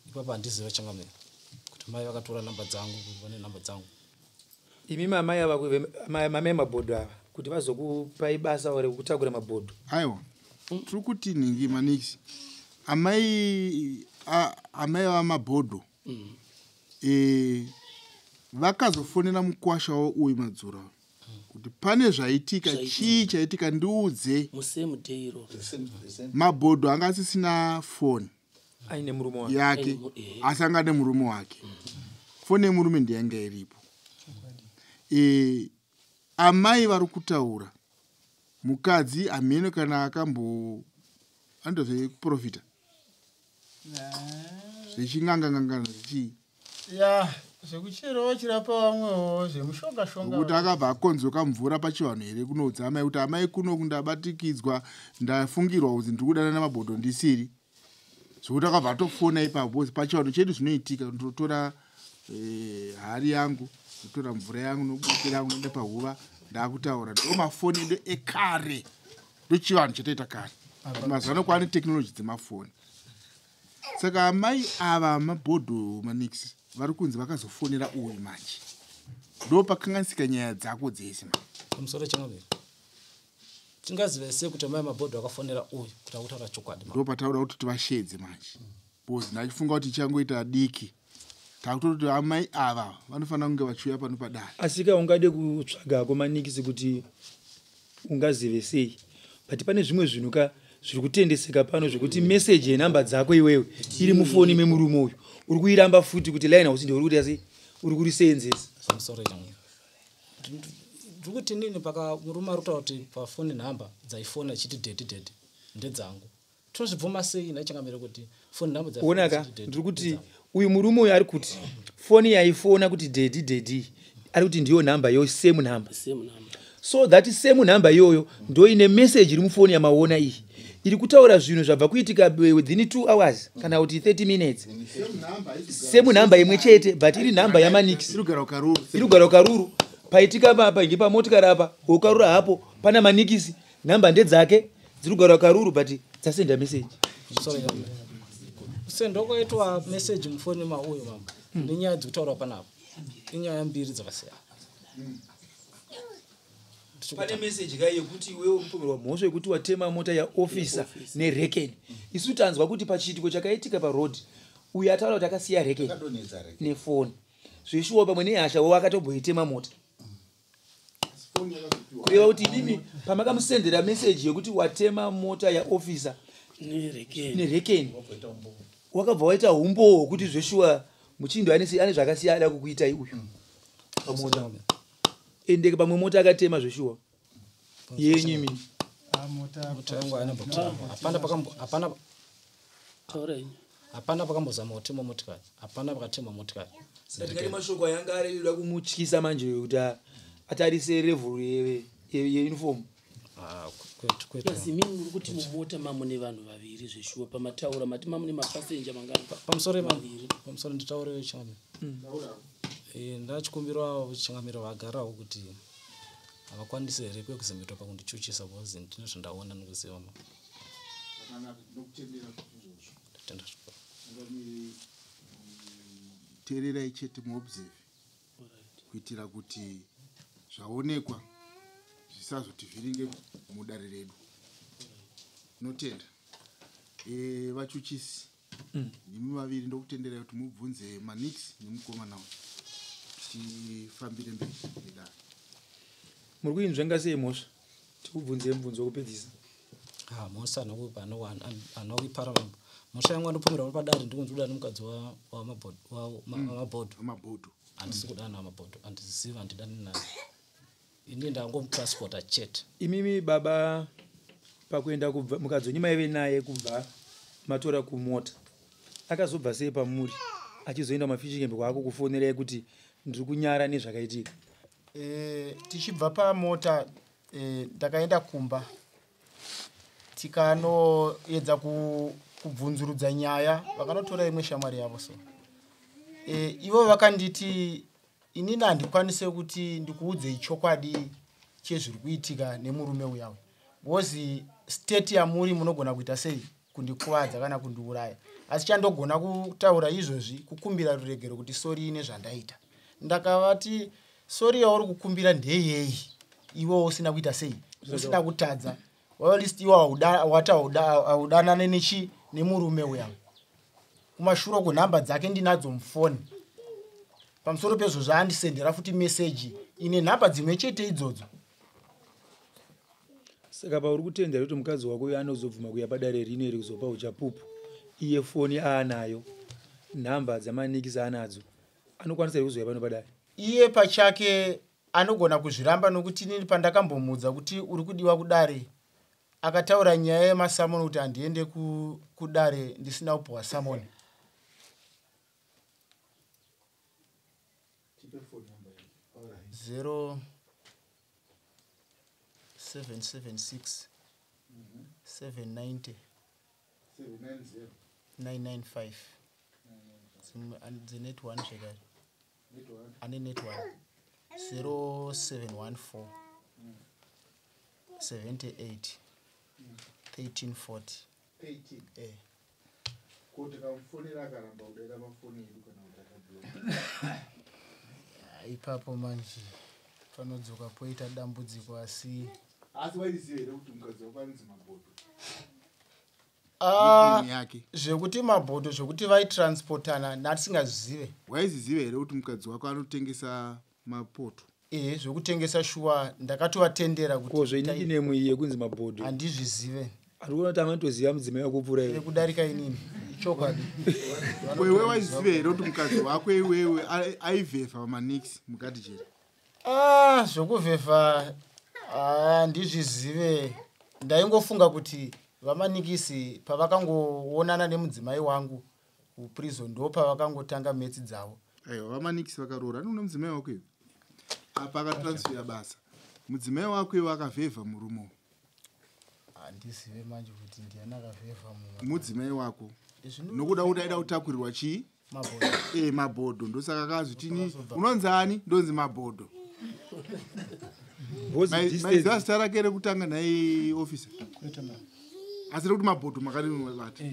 Ipapo handiziva, changamire, kuti mai vakatora nhamba dzangu, kuti vane nhamba dzangu.
Imi mamai ava, mamai mabhodho ava, kuti vazokupai basa rekutakura mabhodho?
Aiwa, tiri kuti nhingi manix, amai amai vamabhodho vakazofonera mukwasha wavo uyu Madzura kuti pane zvaitika.
Zvaitika.
Chii chaitika? Ndiudze.
Musame day iro.
Mabhodho anga asisina foni
Aine murume wake.
yake.
Aine
Asi anga ane murume wake. Foni yemurume ndiyanga iripo. Amai vari kutaura mukadzi hameno kana akambo anoita zvekuprofita, zvechingangangangana, zvichii.
Ya, zvekucherawo chirapa vamwewo, zvemushonga shonga.
Nokuti akabva akonzoka mvura pachivanhu here kunoudza amai kuti amai kuno ndabatikidzwa, ndafungirwa kunzi ndiri kudanana namabhodho ndisiri, zvokuti akabva atofona ipapo? Because pachivanhu chedu zvinoitika, ndotora hari yangu, ndotora mvura yangu nobuke rangu, noenda pahuva, ndaakutaura. Ndo mafoni edu ekare, ndochivanhu chataita kare. Mazuva ano kwaane technology dzemafoni. Saka amai ava mabhodho manix vari kunzi vakazofonera uyu manje, ndo pakanganisika nyaya dzako dzese manje.
Pamusoro, changamire, tingazive sei kuti amai mabhodho akafonera uyu kuti akutaura chokwadi?
Ndo patauda kuti tivashedze manje, because ndachifunga kuti ichangoita diki, takutoti amai ava vanofanira kunge vachiuya pano padare.
Asika ungade kutsvagako manikisi kuti ungazive sei, but pane zvimwe zvinhu ka zviri kutendeseka pano, zvekuti meseji yenhamba dzako iwewe iri mufoni memurume uyu, uri kuiramba futi kuti line hausi ndeuri kuita sei, uri kuriseenzesa.
Pamusoro, changamire, ndiri kuti nini paka murume ari kutaura kuti pafoni nhamba dzaifona ichiti daddy, daddy ndedzangu, tinozvibvuma sei nhai changamire kuti foni nhamba dzaifona
Onaka,
dzichiti daddy
ndiri kuti
ndedzangu?
Uyu murume uyu ari kuti foni yaifona kuti daddy, daddy, ari kuti ndiyo nhamba yo, same nhamba.
Same number.
So that same nhamba iyoyo ndo ine meseji iri mufoni yamaona iyi, iri kutaura zvinhu zvabva kuitika within 2 hours kana kuti 30 minutes. Same nhamba imwe chete, but iri nhamba yamanix.
Iri kugara ukaruru.
Iri kugara ukaruru. Paitika apa ngepamotikari apa, ukarura hapo pana manikisi, nhamba ndedzake, dziri kugara ukaruru, but dzasenda meseji.
Sorry, changamire, kusendwa kwaitwa meseji mufoni mauyu mama nenyaya dzikutaurwa panapa inyaya mbiri dzakasiyana.
Pane meseji kai yekuti iwewe unopomerwa mhosva yekuti watema mota yaofisa nerekeni. Isu tanzwa kuti pachiitiko chakaitika paroad, uyu ataura kuti akasiya rekeni
Akadonhedza rekeni.
nefoni. Zveshuwa pamwe nehasha wo akatomboitema mota. Kureva kuti imimi pamakamusendera meseji yekuti watema mota yaofisa
Nerekeni.
nerekeni, wakabva waita umbowo hwekuti zveshuwa muchindo ane zvakasiya ada kukuitai uyu pamota. Ende pamwe mota akatema zveshuwa yenyu imini.
Mota yangu haina mbokutema. Hapana pakambo, hapana.
Taura henyu.
Hapana pakambozama kutema motikari, hapana pakatema motikari.
Ndingati mashoko ayanga arida kumutyisa manje kuti atarise level yeuniform.
Ah, kwete, kwete.
Plus imini muri kuti mumota mamune vanhu vaviri zveshuwa? Pamataura mati mamune mapasenja mangani?
Pamusoro,
Vaviri.
pamusoro, nditaure, changamire. Ndachikumbirawo, changamire, vagarawo kuti havakwanisi here kwekuzimitwa pakundichuchisa, because ndine zvandaona nekuziva ma. Ndatenda zvikuru.
Teererai chete, muobserve, kuitira kuti zvaonekwa zvisazotivhiringe mudare redu. Notenda. Vachuchisi, ndimi vaviri, ndokutenderai kuti mubvunze manix nemukomana uyu, tifambire mberi nedare.
Muri kuinzvenga sei mhosva? Tikubvunzei mubvunzo wekupedzisa.
Ah, mhosva hana kuipara. Mhosva yangu andopomerwa padare ndikunzi kudana nemukadzi wamabhodho.
Wamabhodho.
Handisi kudana namabhodho, handizivi, handidani naye ini, ndangomutransporta chete.
Imimi baba, pakuenda kubva mukadzi wenyu maive naye kubva matora kumota, akazobva sei pamuri achizoenda mumafishing camp kwaako kufonerai kuti ndiri kunyara nezvakaitika?
Tichibva pamota, ndakaenda kumba, tikanoedza kubvunzurudza nyaya. Vakanotora imwe shamwari yavo. So ivo vakanditi inini handikwanise kuti ndikuudzei chokwadi chezviri kuitika nemurume uyawe, because state yamuri munogona kuita sei, kundikuvadza kana kundiuraya. Asi chandogona kutaura izvozvi kukumbira ruregero kuti sorry nezvandaita. Ndakavati, sorry yauri kukumbira ndeyei, iwewo usina kuita sei, usina kutadza? At least iwe wati haudanane nechi nemurume uya. Kumashure uko nhamba dzake ndinadzo mufoni. Pamusoro pezvo, zvaandisendera futi meseji ine nhamba dzimwe chete idzodzo.
Saka pauri kutenda kuti mukadzi wako uyo anozobvuma kuuya padare rino iri kuzopa uchapupu, iye foni aanayo, nhamba dzamanikisi anadzo, anokwanisa here kuzouya pano padare?
Iye pachake anogona kuzviramba, nokuti inini pandakambomudza kuti uri kudiwa kudare, akataura nyaya yemasamoni kuti handiende kudare ndisina kupiwa samoni.
Tipe phone number yake. Alright.
0776 790
790.
995. Dzimwe dzenet 1 zvekare.
Net one.
Ane net 1, 0714 78 1340.
18.
Eh.
Kuti kamufonera akaramba kudaira mafoni edu kana kuti akabloka?
Ipapo manje panodzoka poita dambudziko, asi
Asi waiziva here kuti mukadzi wako anonzi Mabhodho?
Ah,
Nickname yake.
Zvekuti Mabhodho, zvekuti vaitransportana, ndatisingazvizive.
Waiziziva here kuti mukadzi wako anotengesa mapoto?
Ehe, zvekutengesa shuwa, ndakatovatendera
Ko
kuti
zveinikinemu iyi yekunzi Mabhodho?
Handizvizive.
Ari kuona kuti amatoziva mudzimai wako kupfuura iwe.
Kudarika inini, ichokwadi.
Wewe waiziva here kuti mukadzi wako iwewe aivhevha pamanix mukati jeri?
Ah, zvokuvhevha handizvizive. Ndaingofunga kuti vamanikisi pavakangoonana nemudzimai wangu kuprison, ndo pavakangotanga metsi dzavo.
Aiwa, vamanikisi vakaroora anoona mudzimai wako iwe apa akatransfera basa, mudzimai wako iwe akavhevha murume uyu.
Handizive manje kuti ndiani akavhevha mumwe.
Mudzimai wako, nokuda kuti aida kutakurirwa chii?
Mabhodho.
E, mabhodho. Ndosaka akazvitini, unonzi ani? Ndonzi Mabhodho.
Because
Maiziva zita rake rekutanga nhai officer? Asi rekuti Mabhodho makarinobata?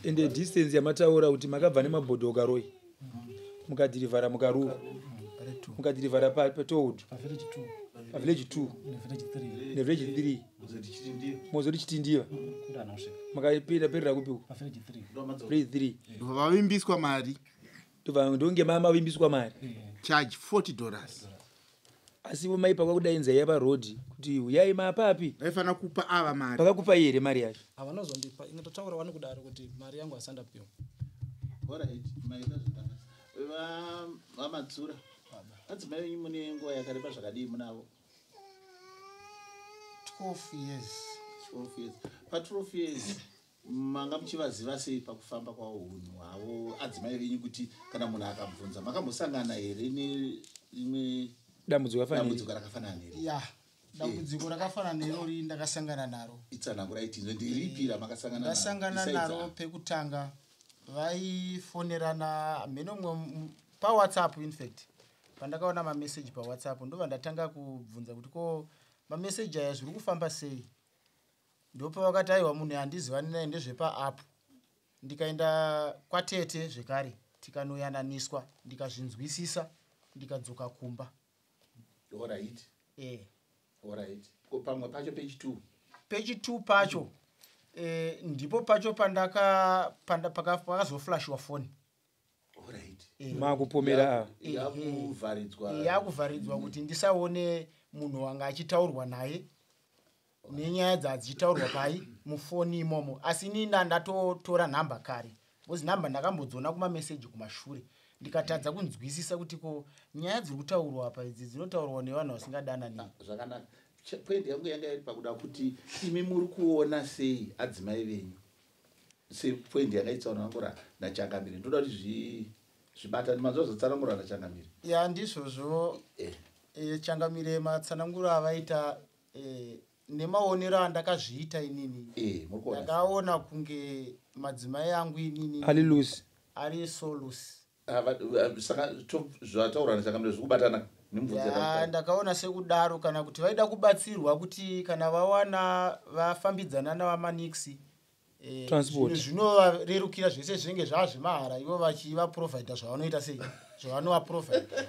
Ende distance yamataura kuti makabva nemabhodho ukaroi, mukadhirivhara mukaruva, mukadhirivhara patold pavillage 2 nevillage 3, mozoti Chitindiva, makapera perera kupi uko? Village 3.
Ndobva vavimbiswa mari.
Ndobva ndonge mavimbiswa mari.
Charge $40.
Asi ivo maipa kwakudainza iya parodhi kuti uyai mapapi?
Vaifanira kupa ava mari.
Vakakupai here mari yacho?
Havanozondipa. Inge totaura wani kudaro kuti mari yangu hasandapiwa.
Alright, maita zvakanaka. VaMadzura, adzimai venyu mune nguva yakareba zvakadii munavo?
12 years.
12 years. Pa12 years manga muchivaziva sei pakufamba kwavo, unhu hwavo adzimai venyu, kuti kana munhu akabvunza, makambosangana here nerimwe
dambudziko rafanira?
Dambudziko rakafanana here?
Ya, dambudziko rakafanana nerori ndakasangana naro.
Itsanangurai tinzwe, ndiripi ramakasangana naro?
Ndasangana
Besides
naro pekutanga vaifonerana mheno mumwe paWhatsApp. Infact, pandakaona mameseji paWhatsApp, ndobva ndatanga kubvunza kuti ko mameseji aya zviri kufamba sei? Ndopavakati aiwa, munhu handizivani naye, ndezvepaapp. Ndikaenda kwatete zvekare, tikanoyananiswa, ndikazvinzwisisa, ndikadzoka kumba.
Alright.
E.
Alright, ko pamwe pacho pechi2?
Pechi2 pacho, ndipo pacho pakazoflashiwa foni.
Alright.
Makupomera ava.
Yakuvharidzwa.
Yakuvharidzwa kuti ndisaone munhu wanga achitaurwa naye nenyaya dzadzichitaurwa pai mufoni imomo. Asi inini ndatotora nhamba kare, because nhamba ndakambodziona kumameseji kumashure, ndikatadza kunzwisisa kuti ko nyaya dziri kutaurwa apa idzi dzinotaurwa nevanhu vasingadanani.
Zvakanaka. Point yangu yanga iri pakuda kuti imi muri kuona sei adzimai venyu, sepoint yanga itsanangura nachangamire. Ndoda kuti zvibatane, manzwa zvotsanangura nachangamire.
Ya, ndizvozvo.
Eh.
Changamire, matsananguro avaita nemaonero andakazviita inini,
Muri kuona?
ndakaona kunge madzimai angu inini
Ali loose.
Ari so loose.
Ah, saka zvataurwa nachangamire zviri kubatana nemubvunzo
Ya,
yatakupai.
ndakaona sekudaro, kana kuti vaida kubatsirwa kuti kana vawana vafambidzana navamanixi,
Transport.
zvinhu zvinovarerukira, zvese zvinenge zvava zvemahara, ivo vachivaprovhaidha zvavanoita, sei zvavanovaprovaidha.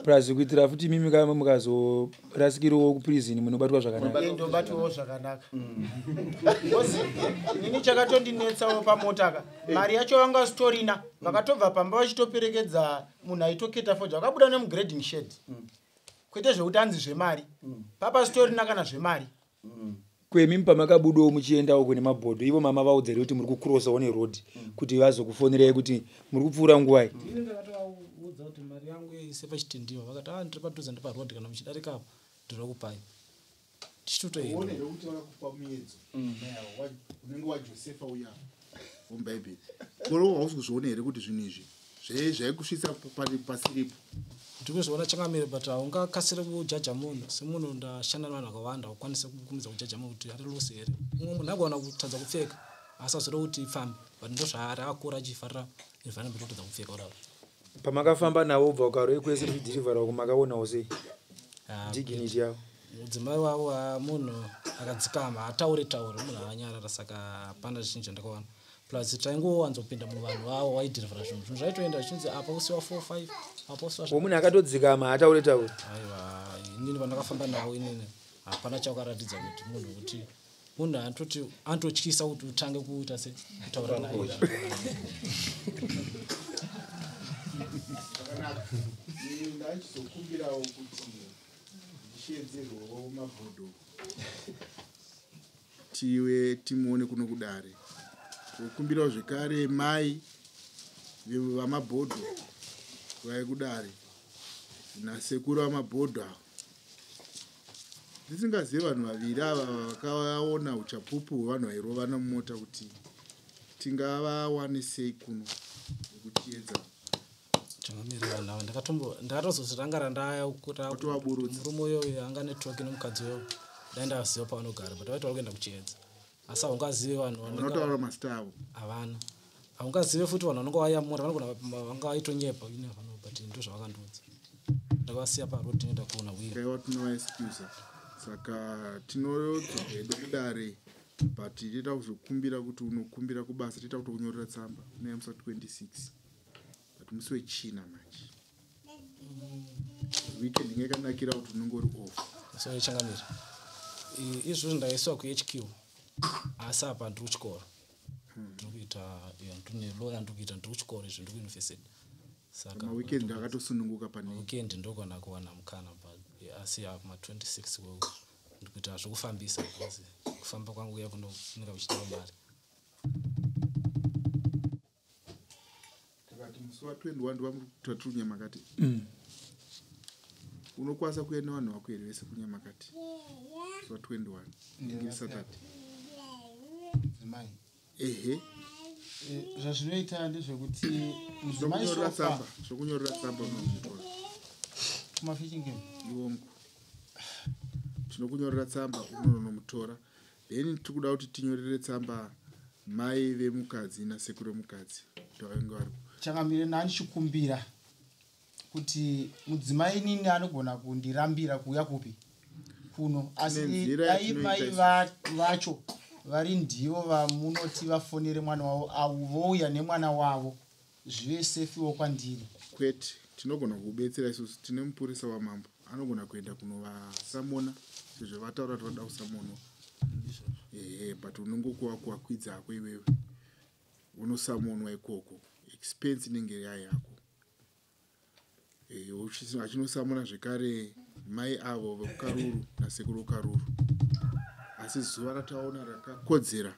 Plus kuitira futi imimi kama mukazorasikirawo kuprison munobatwa zvakanaka.
Ndobatiwawo zvakanaka. Because inini chakatondinetsawo pamota ka, mari yacho vanga sitorina. Vakatobva pamba vachitoperekedza munhu aitoketa foja, vakabuda nemugrading shed, kwete zvekuti anzi zvemari, papa sitorina kana zvemari.
Kwemimi pamakabudawo muchiendawo kune mabhodho, ivo mama vaudzere kuti muri kucrossawo neroad, kuti vazokufonerai kuti muri kupfuura nguvai?
Ini ndakatovaudza kuti mari yangu ise pachitendiwa, vakati, a, ndiri padhuze, ndiparoad, kana muchidarika apo ndinokupai. Tichitotoenda.
Uone here kuti vakakupa muedzo unenge waJosefa uya womubhaibheri? Koro hausi kuzviona here kuti zvinhu izvi zvaikusvitsa pasiripo?
Ndikuzviona, changamire, but haungakasiri kujaja munhu. Semunhu ndashanda nevanhu vakawanda, ukwanise kukumidza kujaja munhu kuti ari loose here. Umwe munhu agona kutadza kupfeka asi azode kuti ifambe, but ndozvaari, akura achifarira environment yekutadza kupfeka kudaro.
Pamakafamba navo ubva ukaroi kwese muchidhirivhara uko, makaonawo sei
Ah,
dignity yavo?
Mudzimai wavo, munhu akadzikama, ataure taure, munhu akanyarara, saka hapana chinhu chandakaona. Plus taingowanzopinda muvanhu vavo waidhirivhara zvinhu, zvinhu zvaitoenda zvichinzi apa usiwa 4 5, apa usiwa.
Womunhu akatodzikama, ataure taure?
Aiwa, inini pandakafamba navo inini hapana chakaratidza kuti munhu, kuti munhu anototi anototyisa kuti utange kuita se kutaura naye.
Zvakanaka. Ndachizokumbirawo kuti ndishedzerwewo mabhodho, tiwe timuone kuno kudare. Tokumbirawo zvekare mai vamabhodho vai kudare nasekuru vamabhodho ava. Ndisingazivi vanhu vaviri ava vakaona uchapupu hwevanhu vairovana mumota, kuti tingavawane sei kuno nekuchiedza.
Changamire, vanhu ava ndakatozozvirangara ndaya.
Watovaburutsa.
Murume uyoyo anga netoki nomukadzi uyoyo, dai ndaziva pavanogara, but vaitaura kuenda kuchiedza, asi haungazivi vanhu
Vanotaura mazita avo?
Havana. Haungazive futi vanhu vanonge vayamura, vanogona vanga vaitonyepa, you never know, but ndo zvavakandiudza. Ndakavasiya paroad, inoenda kuona wheel.
Kaiwa, tinovaexcusa. Saka tinodzoka hedu kudare, but toita kuzokumbira kuti unokumbira kubasa, toita kuti kunyorera tsamba unoya musi wa26, but musi wechina manje. Weekend inge yakanakira kuti unenge uri off.
So changamire, izvozvo ndaisiwa kuHQ, asi apa ndiri kuchikoro, ndiri kuita iyo, ndine law yandiri kuita, ndiri kuchikoro izvo, ndiri kuuniversity, saka
maweekend akatosununguka pane
weekend ndogona kuwana mukana, but asi ya ma26 ndikuita zvokufambisa, because kufamba kwangu kuya kunonga kuchidiwa mari.
Takati musi wa21 ndivatatiri kunyamakati. Unokwanisa kuenda nevanhu vako here vese kunyamakati musi wa21, inge Saturday?
Mudzimai.
Ehe.
Zvazvinoita ndezvekuti mudzimai
Zvokunyorera
sofa
tsamba, zvokunyorera tsamba unozvitora.
Kumafishing.
Iwongo, tinokunyorera tsamba, unonomutora. Then tiri kuda kuti tinyorere tsamba mai vemukadzi nasekuru vemukadzi kuti vange varipo.
Changamire, ndandichikumbira kuti mudzimai inini anogona kundirambira kuuya kupi kuno, asi
Nenzira
dai
yatinoita
mai
isusu.
vacho vari ndivo vamunoti vafonere mwana wavo, avo vouya nemwana wavo, zvive safewo kwandiri.
Kwete, tinogona kubetsera isusu. Tine mupurisa wamambo anogona kuenda kunovasamona, sezvo vataura kuti vanoda kusamonwa. Ehe, but unongokuva kuvakwidza ako iwewe, unosamonwa ikoko, expense inenge yayako. Achinosamona zvekare mai avo vekukaruru nasekuru vekaruru. Asi zuva rataona rakakodzera,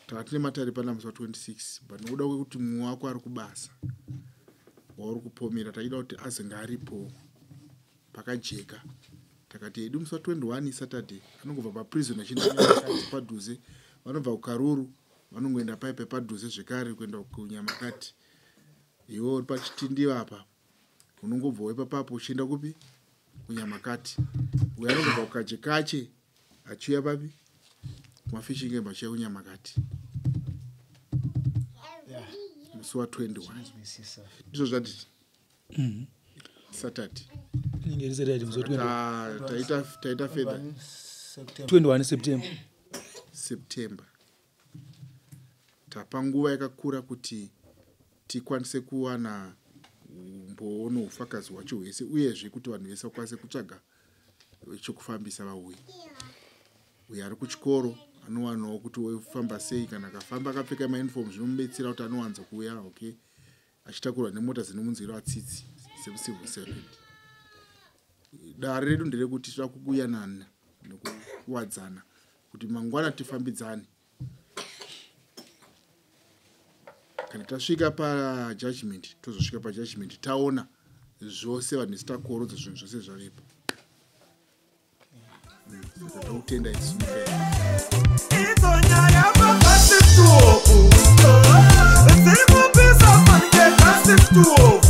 tava tine matare pana musi wa26, but nokuda kwekuti mumwe wako ari kubasa wauri kupomera, taida kuti azenge aripo pakajeka. Takati hedu musi wa21 Saturday, anongobva paprison achienda Nyamakati padhuze, vanobva kukaruru vanongoenda paipai padhuze zvekare kuenda kunyamakati. Iwe uri pachitindiva apa, unongobvawo ipapapo uchienda kupi? Kunyamakati. Uyo anobva kukache kache achiuya papi kumafishing camp achiuya kunyamakati. Musi wa21 ndizvo zvaditi Saturday.
Inenge iri Saturday musi wa 21.
Taita fedha.
21 September.
September. Tapa nguva yakakura kuti tikwanise kuwana umbowo noufakazi hwacho hwese, uyezve kuti vanhu vese vakwanise kutsvaga chokufambisa vauye. Uyo ari kuchikoro anowanawo kuti wofamba sei. Kana akafamba akapfeka mauniform zvinomubetsera kuti anowanza kuuya, okay, achitakurwa nemota dzinomunzwira vatsitsi semucivil servant. Dare redu nderekuti toda kukuyanana nekuwadzana kuti mangwana tifambidzane. Kana tasvika pajudgment, tozosvika pajudgment taona zvose, vanhu vese takorodza zvinhu zvose zvavepo. Saka tokutenda isu nyika yedu.
Idzo nyaya papasituopu dziri kupisa fanike kasituopu.